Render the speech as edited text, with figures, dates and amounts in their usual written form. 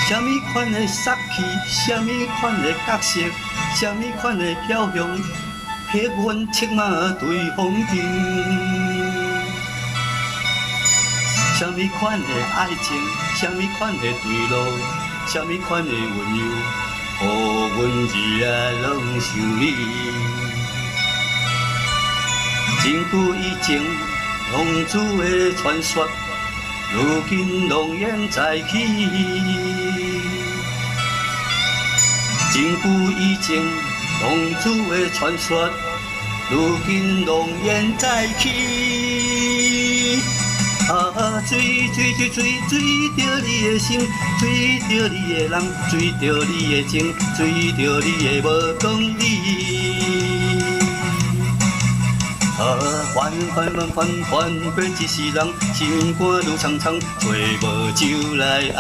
啥物款的殺氣，啥物款的角色，啥物款的梟雄，彼阮策馬對風頂。啥物款的愛情，啥物款的墜落，啥物款的溫柔，予阮日夜攏想你。真久以前，浪子的傳說，如今濃煙再起。真久以前，浪子的傳說，如今濃煙再起。啊，追追追追追著你的心，追著你的人，追著你的情，追著你的無公理。啊，煩煩煩煩煩過一世人，心肝愈蒼蒼，揣無酒來壓。